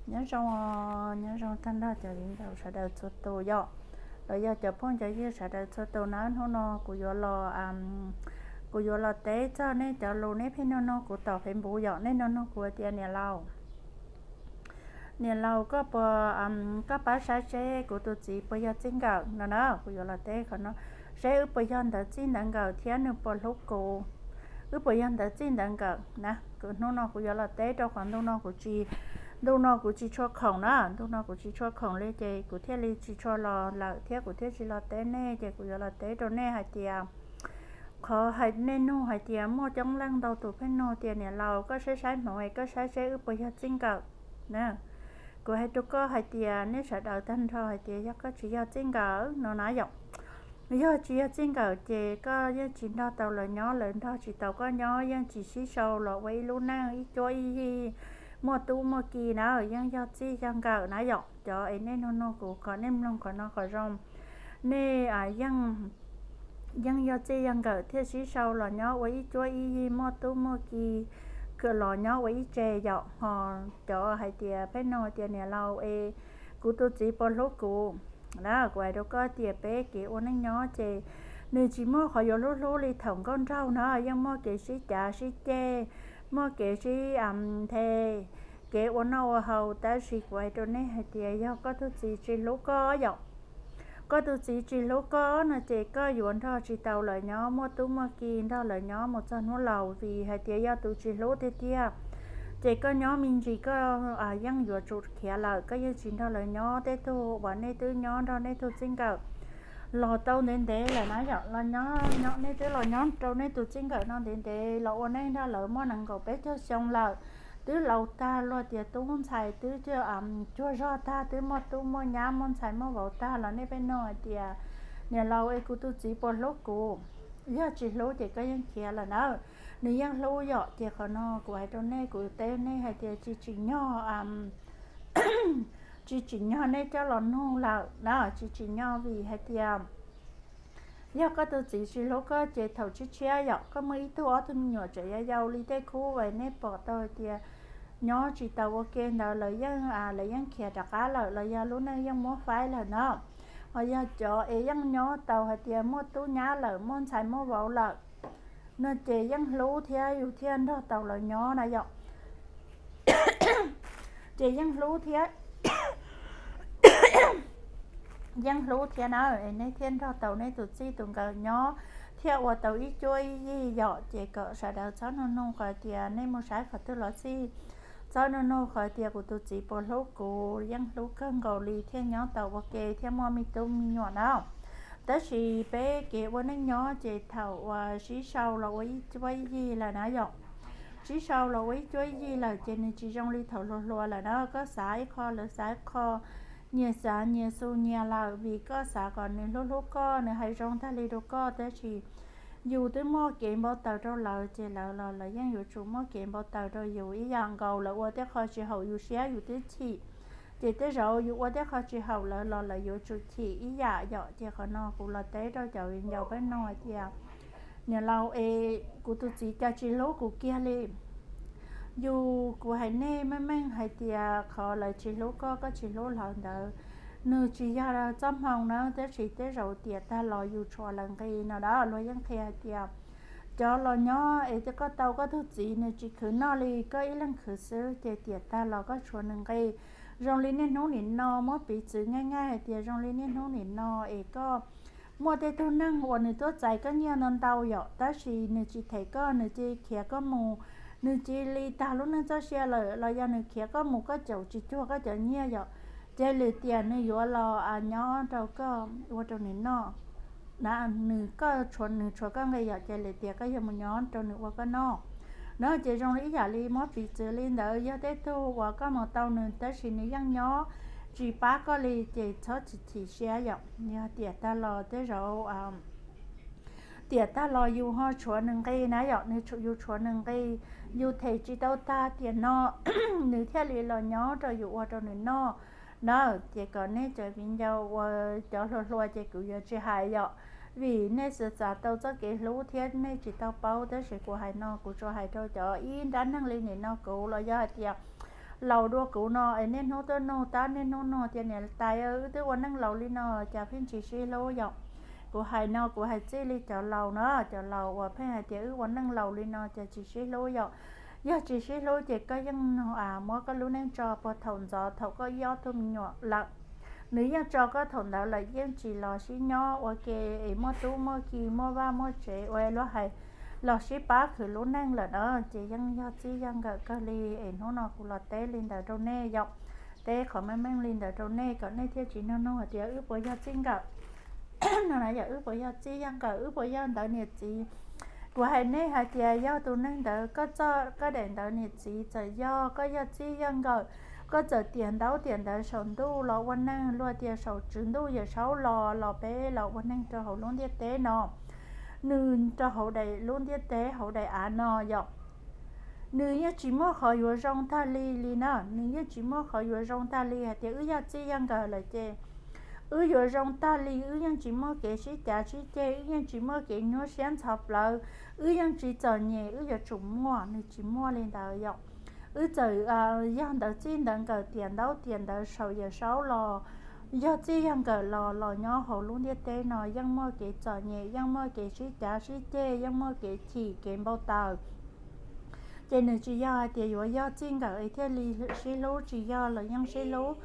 Nyob zoo, nyob zoo tag nrho cov viv ncaus sawv daws txhua tus yom, los yog cov phooj cov ywg sawv daws txhua tus na. Hnub no kuv yuav los, kuv yuav los teb txog nej cov lus nej pheej nug nug kuv tom Facebook yom. Nej nug nug kuv tias niam laus, niam laus koj puas, koj pab saib seb kuv tus txiv puas yog txij nkawm no na. Kuv yuav los teb qhov no, seb wb puas yog ntawv txij ntawv nkawm thiab nws puas hlub kuv, wb puas yog ntawv txij ntawv nkawm na. Kuv hnub no kuv yuav los teb rau qhov ntu no kuv tsis, ntu no kuv tsis tshua khoom na, ntu no kuv tsis tshua khoom li ces kuv thiaj li tsis tshua los lawm thiab kuv thiaj tsis los teb nej. Ces kuv yuav los teb rau nej hais tias, qhov hais nej nug hais tias muaj coob leej ntau tus pheej nug tias niam laus koj saib saib hmoov es koj saib seb wb puas yog txij nkawm na. Kuv hais rau koj hais tias nej sawv daws tag nrho hais tias yog koj tsis yog txij nkawm no na yom, yog tsis yog txij nkawm ces koj yeej tsis nrog tau lawv nyob, lawv nrog tsis tau koj nyob, yeej tsis sib sau los ua ib lub neej ib cuab ib yig muaj tub muaj ki na, yeej yog txij yog nkawm na yom. Cov es nej nug nug kuv kom nej mloog qhov no kom zoo, nej yeej yog txij yog nkawm thiaj sib sau los nyob ua ib cuab ib yig muaj tub muaj ki, los nyob ua ib tse yom. Ho cov hais tias pheej nug tias niam laus es kuv tus txiv puas hlub kuv na, kuv hais rau koj tias peb kev ua neej nyob ces nws tsis muaj qhov yuav hlub hlub li thaum nkauj nraug na, yeej muaj kev sib cav sib ceg, muaj kev sib nthe, kev ua noj ua haus. Tab sis kuv hais rau nej hais tias yog koj tus txiv tsis hlub koj yom, koj tus txiv tsis hlub koj no ces koj yuav nrog tsis tau lawv nyob muaj tub muaj ki nrog lawv nyob mus txog hnub laus, vim hais tias yog tus tsis hlub tiag tiag ces koj nyob me ntsis koj yeej yuav tsum khiav lawm, koj yeej tsis nrog lawv nyob. Tej tug uas nej twb nyob nrog nej tug txij nkawm los tau ntev ntev lawm na yom, los nyob, nej twb los nyob rau nej tus txij nkawm no ntev ntev, los ua neej nrog lawv muaj nees nkaum peb caug xyoo lawm, twb laus tag luag tias tub ntxhais twb cuag zog tag, twb muaj tub muaj nyab muaj ntxhais muaj vauv tag los nej pheej nug hais tias niam laus es kuv tus txiv puas hlub kuv. Yog tsis hlub ces koj yeej khiav lawm na. Nws yeej hlub yom, ces qhov no kuv hais rau nej, kuv teb nej hais tias tsis tsim nyog, tsis tsim nyog nej coj los nug lawm na, tsis tsim nyog vim hais tias yog koj tus txiv tsis hlub koj ces thaum tshiab tshiab yom, koj muaj ib tug ob tug me nyuam tseem yau yau li tej khub uas nej pom tau hais tias nyob tsis tau ua ke ntawd lawv yeej, lawv yeej khiav rov qab lawm los yog lub neej yeej muab faib lawm no. Ho yog cov es yeej nyob tau hais tias muaj tub nyab lawm muaj ntxhais muaj vauv lawm no ces yeej hlub thiab yus thiaj nrog tau lawv nyob na yom. Ces yeej hlub thiab, yeej hlub thiab na, nej thiaj nrog tau nej tus txij tus nkawm nyob, thiaj ua tau ib cuab ib yig yom. Ces kom sawv daws txhob nug nug qhov tias nej mus saib qhov twg los xij, txhob nug nug qhov tias kuv tus txiv puas hlub kuv, yeej hlub kawg nkaus li thiaj nyob tau ua ke thiaj muaj me tub me nyuam na. Tab sis peb kev ua neej nyob ces thaum uas sib sau los ua ib cuab ib yig lawm na yom, sib sau los ua ib cuab ib yig lawm ces nws tsis zoo li thaum hluas hluas lawm na. Koj xav ib qho lawv xav ib qho, nyias xav nyias xu nyias lawm, vim koj xav kom nws hlub hlub koj, nws hais zoo tag li rau koj, tab sis yus twb muaj kev npau taws rau lawv ces lawv los lawv yeej yuav tsum muaj kev npau taws rau yus ib yam nkaus. Lawv ua tej qho tsis haum yus siab yus twb chim, ces tej zaum yus ua tej qho tsis haum lawv los lawv yuav tsum chim ib yam yom. Ces qhov no kuv los teb rau cov viv ncaus peb no hais tias niam laus es kuv tus txiv cas tsis hlub kuv kiag li. Yus, kuv hais nej meej meej hais tias qhov lawv tsis hlub koj, koj tsis hlub lawv ntawd, nws tsis yog txoj hmoo na, tab sis tej zaum tiam tag los yus tshuav lawv nqi no da. Luag yeej qhia hais tias cov los nyob es koj tau koj tug txiv nws tsis khwv noj li koj ib leeg khwv xwb, ces tiam tag los koj tshuav nws nqi. Zoo li niaj hnub nim no muab piv txwv nqaij nqaij hais tias zoo li niaj hnub nim no es koj muaj tej tug neeg uas nws tuaj txais koj nyiaj ntau ntau yom, tab sis nws tsis them koj, nws cia khiav koj mus, nws cia li tag lub neej txoj sia lawm los yog nws khiav koj mus koj caum tsis cuag koj cov nyiaj yom, ces lwm tiam nws yuav los nyob rau koj ua rau nws noj. Nws, koj tshuav, nws tshuav koj nqi yom, ces lwm tiam koj yuav mus nyob rau nws ua koj noj. No ces zoo li ib yam li muab piv txwv li ntawd, yog tej tug uas koj mus tau nws tab sis nws yeej nyob tsis pab koj li ces txhob chim chim siab yom. Yog tiam tag los tej zaum tiam tag los yus ho tshuav nws nqi na yom, nws, yus tshuav nws nqi, yus them tsis tau tag tiam no nws thiaj li los nyob rau yus ua rau nws noj na. Ces kom nej cov viv ncaus uas cov hluas hluas ces kuv yuav tsis hais yom, vim nej xav xav tau txoj kev hlub thiab nej tsis tau paub, tab sis kuv hais no kuv tsuas hais rau cov ib nrab neeg li nim no kuv los yog hais tias laus dua kuv no es niaj hnub tuaj nug tab niaj hnub nug tias niam tais wb twb ua neej laus li no cas pheej tsis sib hlub yom. Kuv hais no kuv hais txij li cov laus na, cov laus uas pheej hais tias wb ua neej laus li no ces tsis sib hlub yom. Yog tsis sib hlub ces koj yeej muab koj lub neej tso puag thaum ntxov thaum koj ib ob tug me nyuam lawm. Nws yeej tso koj thaum ntawd lawm, yeej tsis los sib nyob ua ke es muaj tub muaj ki muaj vaj muaj tsev ua luag hais los sib pab khwv lub neej lawm na, ces yeej yog txij yog nkawm kawg li. Es hnub no kuv los teb li ntawd rau nej yom, teb qhov meej meej li ntawd rau nej kom nej thiaj tsis nug nug hais tias wb puas yog txij nkawm no na, yog wb puas yog txij yog nkawm, wb puas yog ntawv niam txiv. Kuv hais nej hais tias yog tus neeg ntawd koj txoj koj daim ntawv niam txiv txawm yog koj yog txij yog nkawm, koj txawm tiam ntaub tiam ntawv saum ntuj los ua neeg luag tias saum tswv ntuj yawm saub los los peb los ua neeg rau hauv lub ntiaj teb no, nws rau hauv daim lub ntiaj teb hauv daim av no yom, nws yeej tsis muaj qhov yuav zoo tag li li na, nws yeej tsis muaj qhov yuav zoo tag li hais tias wb yog txij yog nkawm lawm ces wb yuav zoo tag li, wb yeej tsis muaj kev sib cav sib ceg, wb yeej tsis muaj kev nyuaj siab ntxhov plawv, wb yeej tsis txom nyem, wb yuav tsum muaj, nws tsis muaj li ntawd yom. Wb txawm yog ntawv txij ntawv nkawm tiam ntaub tiam ntawv saum yawm saub los, yog txij yog nkawm los los nyob hauv lub ntiaj teb no yeej muaj kev txom nyem, yeej muaj kev sib cav sib ceg, yeej muaj kev chim kev npau taws. Ces nws tsis yog hais tias yuav yog txij nkawm es thiaj li sib hlub, tsis yog, los yeej sib hlub,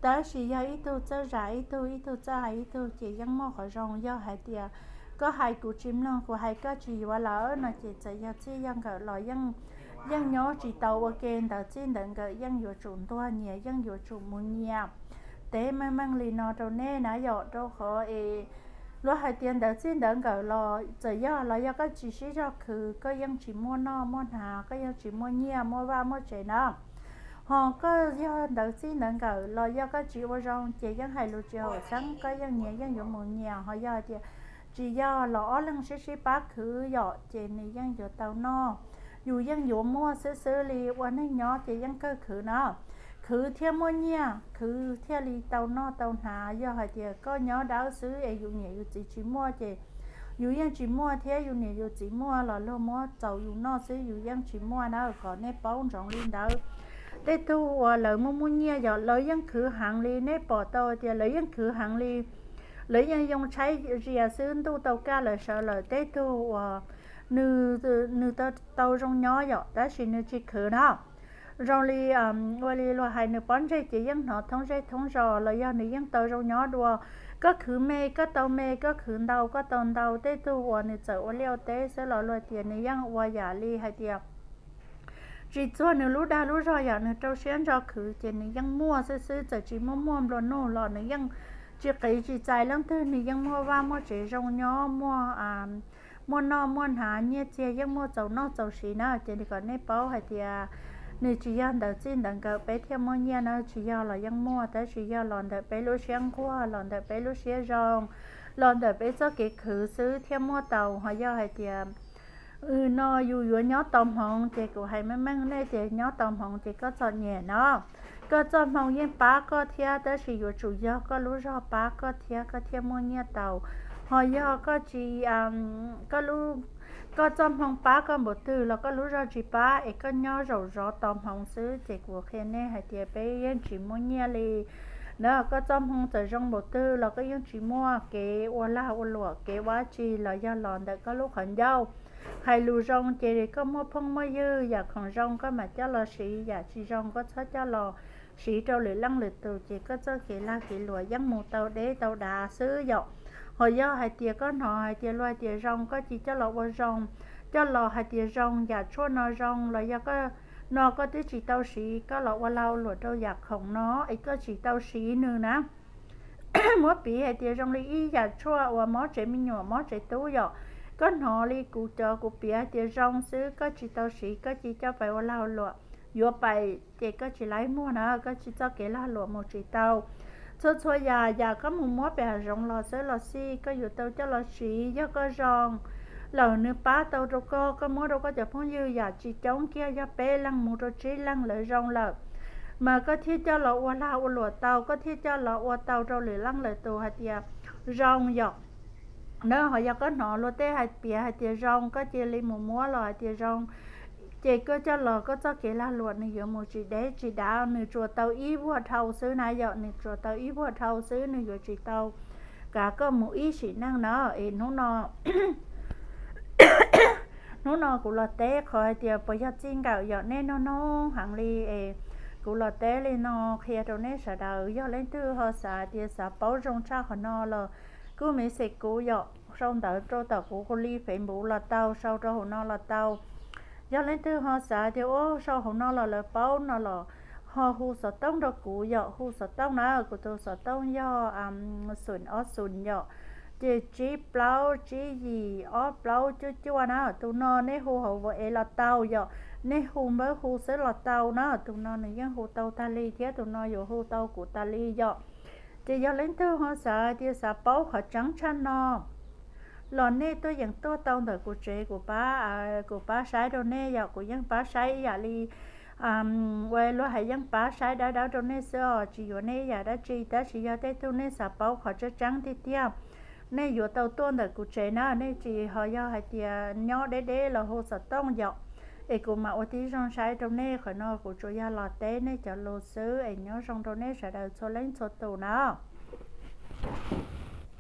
tab sis yog ib tug txawj zam ib tug, ib tug txawj hais ib tug ces yeej muaj qhov zoo. Yog hais tias koj hais kuv tsis mloog, kuv hais koj tsis yuav lawm no ces txawm yog txij yog nkawm los yeej, yeej nyob tsis tau ua ke, ntawv txij ntawv nkawm yeej yuav tsum ntuag nyias, yeej yuav tsum mus nyias. Teb meej meej li no rau nej na yom, rau qhov es luag hais tias ntawv txij ntawv nkawm los txawm yog los yog koj tsis sib zog khwv koj yeej tsis muaj noj muaj hnav, koj yeej tsis muaj nyiaj muaj vaj muaj tsev na. Ho koj yog ntawv txij ntawv nkawm los yog koj tsis ua zoo ces yeej hais lus tsis haum xeeb, koj yeej nyias yeej yuav mus nyias. Ho yog hais tias tsis yog los ob leeg sib sib pab khwv yom ces nws yeej yuav tau noj, yus yeej yuav muaj xwb xwb li. Ua neej nyob ces yeej kawg khwv na, khwv thiaj muaj nyiaj, khwv thiaj li tau noj tau hnav. Yog hais tias koj nyob dawb xwb es yus niam yus txiv tsis muaj ces yus yeej tsis muaj thiab, yus niam yus txiv muaj los luag muab txaus yus noj xwb, yus yeej tsis muaj na, kom nej paub ntsoov li ntawd. Tej tug uas lawv muaj muaj nyiaj yom, lawv yeej khwv heev li, nej pom tau tias lawv yeej khwv heev li, lawv yeej yoo tshaib zias xwb, ntuj tau kaj lawv sawv lawm. Tej tug uas nws, nws tau, tau zoo nyob yom, tab sis nws tsis khwv na. Zoo li, ua li luag hais nws pob ntseg ces yeej hnov thoob zej thoob zos los yog nws yeej tau zoo nyob dua. Koj khwv me koj tau me, koj khwv ntau koj tau ntau. Tej tug uas nws txawm ua liaj ua teb xwb los luag tias nws yeej ua yam li hais tias tsis txuag nws lub dag lub zog yom, nws rau siab ntso khwv ces nws yeej muaj xwb xwb, txawm tsis muaj muaj nplua nuj los nws yeej tsis qiv tsis txais leej twg, nws yeej muaj vaj muaj tsev zoo nyob, muaj, muaj noj muaj hnav, nyiaj txiag yeej muaj txaus noj txaus siv na. Ces kom nej paub hais tias nws tsis yog ntawv txij ntawv nkawm peb thiaj muaj nyiaj na, tsis yog los yeej muaj, tab sis yog los ntawm peb lub siab nquag, los ntawm peb lub siab zoo, los ntawm peb txoj kev khwv xwb thiaj muaj tau. Ho yog hais tias no yus yuav nyob tau hmoov ces kuv hais meej meej nej tias nyob tau hmoov ces koj txom nyem no. Koj txoj hmoo yeej pab koj thiab, tab sis yuav tsum yog koj lub zog pab koj thiab koj thiaj muaj nyiaj tau. Ho yog koj tsis, koj lub, koj txoj hmoo pab koj npaum twg los koj lub zog tsis pab es koj nyob zaum zov tos hmoov xwb ces kuv qhia nej hais tias peb yeej tsis muaj nyiaj li na. Koj txoj hmoo txawm zoo npaum twg los koj yeej tsis muaj kev ua lag ua luam, kev ua dab tsi los yog los ntawm koj lub qhov ncauj. Hais lus zoo ces koj muaj phooj muaj ywg, yam khoom zoo koj mam coj los siv, yam tsis zoo koj txhob coj los siv rau lwm leej lwm tus ces koj txoj kev lag kev luam yeej mus tau deb tau dav xwb yom. Ho yog hais tias koj hnov hais tias luag hais tias zoo koj cia coj los ua zoo, coj los hais tias zoo, yam tshuaj no zoo los yog koj, no koj twb tsis tau siv, koj los ua lag ua luam rau yam khoom no es koj tsis tau siv nws na. Muab piv hais tias zoo li ib yam tshuaj uas mob tsev me nyuam mob tsev tub yom, koj hnov li kuv cov kuv piav hais tias zoo xwb koj tsis tau siv, koj cia coj pais ua lag ua luam, yuav pais ces koj tsis laib muag na, koj tsis txoj kev lag luam mus tsis tau. Txhua txhua yam, yam koj mus muab pem hav zoov los xwb los xij koj yuav tau coj los siv, yog koj zoo lawm nws pab tau rau koj, koj muab rau koj cov phooj ywg yam tsis coob kiag yog peb leeg mus rau tsib leeg lawv zoo lawm, mas koj thiaj coj los ua lag ua luam tau, koj thiaj coj los ua tau rau lwm leej lwm tus hais tias zoo yom. Na ho yog koj hnov luag tej hais piav hais tias zoo koj cia li mus muab los hais tias zoo, Ces koj coj los koj txoj kev lag luam nws yuav mus tsis deb tsis dav, nws tsuas tau ib vuag dhau xwb na yom, nws tsuas tau ib vuag dhau xwb, nws yuav tsis tau kav koj mus ib sim neej na. Es hnub no hnub no kuv los teb qhov hais tias puas yog txij nkawm yom, nej nug nug heev li es kuv los teb li no qhia rau nej sawv daws. Yog leej twg ho xav tias xav paub zoo tshaj qhov no los kuj message kuv yom, sau ntawv rau tom kuv li Facebook los tau, sau rau hauv no los tau. Yog leej twg ho xav tias ua sau hauv no los lawv paub no los ho hu xov tooj rau kuv yom, hu xov tooj na, kuv tus xov tooj yog xum ob xum yom, ces tsib plaub tsib yim ob plaub cuaj cuaj na. Tus no nej hu hauv WhatsApp los tau yom, nej hu npawb hu xwb los tau na, tus no nws yeej hu tau tag li thiab tus no yuav hu tau kuv tas li yom. Ces yog leej twg ho xav tias xav paub qhov tseeb tshaj no los nej tuaj yeem tuaj tau ntawm kuv tsev, kuv pab, kuv pab saib rau nej yom, kuv yeej pab saib ib yam li ua luag hais yeej pab saib dawb dawb rau nej xwb os, tsis yuav nej ib yam dab tsi. Tab sis yog tej tug nej xav paub qhov tseeb tseeb tiag tiag, nej yuav tau tuaj ntawm kuv tsev na, nej tsis ho yog hais tias nyob deb deb los hu xov tooj yom, es kuv mam ua tib zoo saib rau nej. Qhov no kuv tsuas yog los teb nej cov lus xwb es nyob zoo rau nej sawv daws txhua leej txhua tus na.